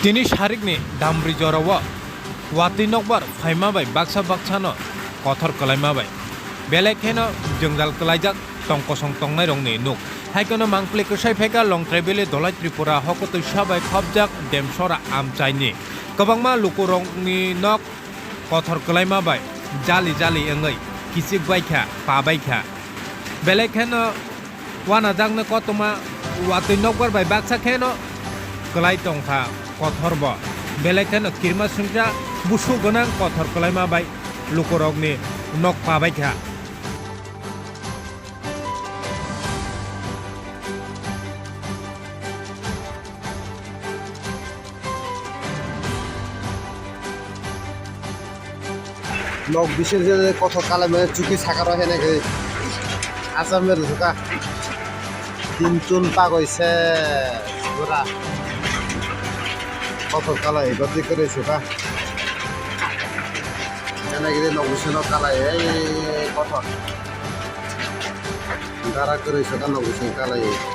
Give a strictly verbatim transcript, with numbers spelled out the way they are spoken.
Tini sarikni damri jorao watwi nokbar phaima bai baksa baksano kothor kwlaima bai belai kheno jwngjal kwlaijak tong kosong tongnairokni nuk. Hai kheno mangpili kwsai phaikha Longtrai Valley Dholai Tripura hokotwi sabai khopjak Demsora amchaini kwbangma lukurokni nok kothor kwlaima bai jali jali wngwi kichik baikha, pa baikha. Belai kheno wanajakno kotorma watwi nokbar bai baksa kheno kwlai tongkha kothorbo. Belai kheno kirima singcha busu gwnang kothor kwlaima bai lukurokni nok pa baikha. Nok bising je kothok kalai mane chuki sakaro hene ke asam me rusuka. Tin chun pagoi se pura kothok kalai goti kore suka. Hene gidi nok bising no kalai ei kothok. Dara kore suka nok bising kalai.